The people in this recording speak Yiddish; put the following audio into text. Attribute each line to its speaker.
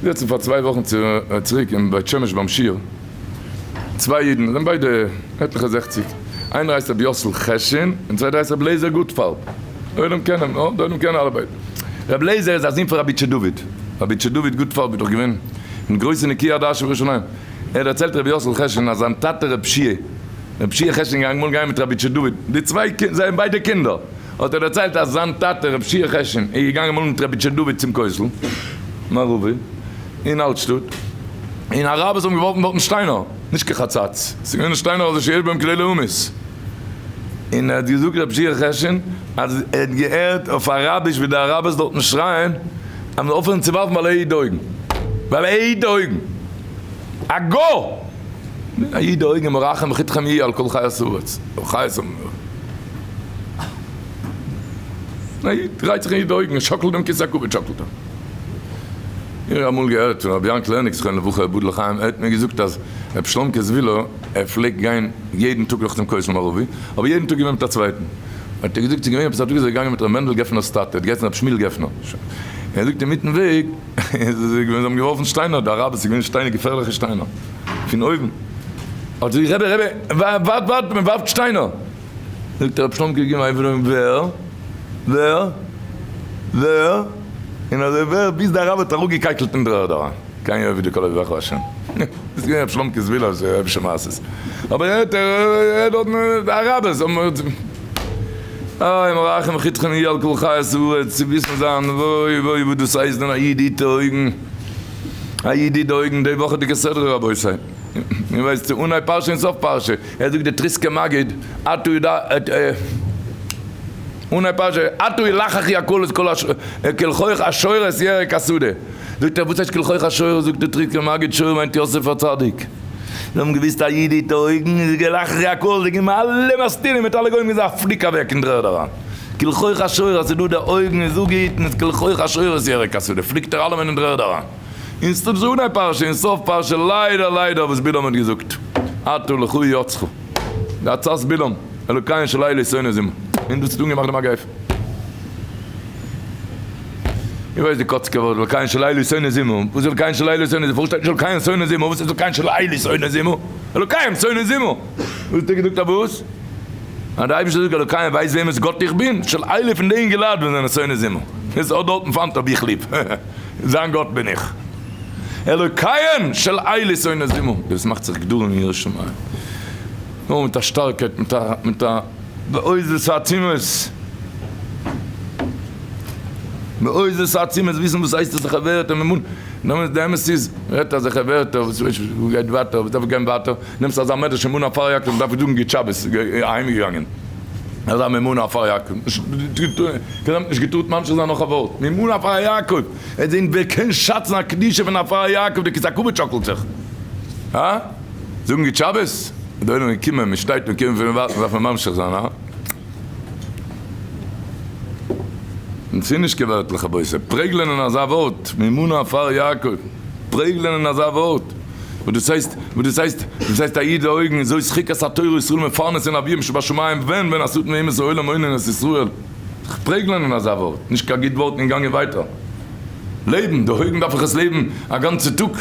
Speaker 1: געזעצן פאר צוויי וואכן צוריק אין בית שמש ביים שיעור, צוויי אידן, זענען ביידע עטליכע זעכציג, איינער הייסט רבי יאסל חשין און צווייטער הייסט רבי לעזער גוטפארב, די עולם קען אים, די עולם קען אלע ביידע. רבי לעזער איז א זון פון רבי איטשע דוד, רבי איטשע דוד גוטפארב איז דאך געווען פון גרויסע נקיי הדעת שבירושלים, ער דערציילט רבי יאסל חשין אז זיין טאטע רבי שיע, רבי שיע חשין איז אמאל געגאנגען מיט רבי איטשע דוד, די צוויי זיי זענען ביידע קינדער, האט ער דערציילט אז זיין טאטע רבי שיע חשין איז געגאנגען אמאל מיט רבי איטשע דוד צום כותל מערבי אין אלטשטאט, און אראבערס האבן געווארפן דארטן שטיינער, נישט קיין חצץ, ס'איז געווען שטיינער אזוי שיש בהם כדי להמית, און ער האט געזאגט רבי שיע חשין אז ער האט געהערט אויף אראביש ווי די אראבערס דארטן שרייען אז מ'זאל אויפהערן צו ווארפן ווייל ער היט די אויגן, ווייל ער היט די אויגן. א גא! א איד די אויגן מרחם חתכם יהיה על כל חיות הארץ, חיות א איד דרייט זיך אין די אויגן און שאקלט דעם כסא הכבוד שאקלט ער. איך האב אמאל געהערט פון רבי יענקל העניג זכרונו לברכה יבדל לחיים ער האט מיר געזאגט אז רבי שלומקע זווילער ער פלעגט גיין יעדן טאג נאך דעם כותל מערבי אבער יעדן טאג געווען מיט א צווייטן האט ער געזאגט ס'איז געווען עפעס א טאג איז ער געגאנגען מיט ר' מענדל געפנער'ס טאטע האט געהייסן רבי שמואל געפנער ער זאגט אינמיטן וועג זיי האבן געווארפן שטיינער, די אראבער, ס'איז געווען שטיינער, געפערליכע שטיינער, פון אויבן, האט זיי רבי, רבי, ווארט, ווארט, מען ווארפט שטיינער, זאגט רבי שלומ'קע געגעבן א הייב אויף, ווער? ווער? ווער? און אזוי ווער, ביז די אראבער האט אראפגעקייקלט אין דר'ערד אריין, כן יאבדו כל אויביך השם, דאס איז געווען רבי שלומ'קע'ס ווילא, רבי'שע מעשות, אבער ער האט, ער האט דארטן, די אראבערס האבן. איי מרחם חתכם יהיה על כל חיות הארץ, צו וויסן זיין וואוי וואוי וואס דאס הייסט ווען א איד היט די אויגן, א איד היט די אויגן, די וואכעדיגע סדרה רבותי, איר ווייסט צו אנהייב פרשה און סוף פרשה, ער זאגט די טריסקער מגיד, אתה יודע, אנהייב פרשה, אתה ילחך הכל את כל כלחוך השור את ירק השדה, זאגט ער וואס הייסט כלחוך השור, זאגט די טריסקער מגיד, שור מיינט יוסף הצדיק. זיי האבן געוויסט א איד היט די אויגן איז געלאכט ווי א קול, זיי געבן אלע מסטילים מיט אלע גוים געזאגט פליק אוועק אין דר'ערד אריין, כלחוך השור אז ס'דא די אויגן איז אפגעהיטן איז כלחוך השור את ירק השדה פליקט ער אלעמען אין דר'ערד אריין, און ס'איז אנהייב פרשה און סוף פרשה ליידער ליידער וואס בלעם האט געזאגט עתה לכו יצחו די עצת בלעם אלוקיהן של אלו שונא זימה און דאס האט אנגעמאכט די מגיפה. איך ווייס די קאצקע ווארט אלקיהן של אלו שונא זימה, וואס איז אלקיהן של אלו שונא זימה? פארוואס שטייט נישט אלקיהן שונא זימה? וואס איז אלקיהן של אלו שונא זימה? אלקיהם שונא זימה! וואס האט ער געזאגט אויף וואס? אז די אייבערשטער זאגט אלקיהם ווייסט וועמענס גאט איך בין? של אלו פון די אינגעלייט וואס זענען שונא זימה. איז אט דארטן פיינט האב איך ליב, זיין גאט בין איך. אלקיהם של אלו שונא זימה. דאס מאכט זיך גדרים אין יראת שמים. נאר מיט א שטארקייט, מיט א מיט א. בעוז העצמות, בעוז העצמות, וויסן וואס הייסט אזעלכע ווערטער, ממון, די אמת איז, מ'רעדט אזעלכע ווערטער, וואס גייט ווייטער, וואס דארף גיין ווייטער, נעמסט אזא מדרש ממון עפר יעקב, מ'דארף זאגן גוט שבת, אהיים געגאנגען, אזא ממון עפר יעקב, קיינער האט נישט געטארט ממשיך זיין נאך א ווארט, ממון עפר יעקב, ער זעהט ווער קען שאצן א קדושה פון עפר יעקב, די כסא הכבוד שאקלט זיך, הא? זאגן גוט שבת? איז די עולם געקומען, מען שטייט מען קומט פון ווייטן דארף מען ממשיך זיין, הא? און ס'איז נישט קיין ווערטלעך רבותי, פרעגלען אין אזא ווארט, ממנה עפר יעקב, פרעגלען אין אזא ווארט, וואס דאס הייסט, וואס דאס הייסט, דאס הייסט א איד די אויגן, זאת חוקת התורה ישראל מפרנס אין אביהם שבשמים, ווען, ווען השטן ואומות העולם עונין את ישראל, זיך פרעגלען אין אזא ווארט, נישט קיין גוט ווארט און גאנגען ווייטער. לעבן, די אויגן דארף איך עס לעבן א גאנצע טאג.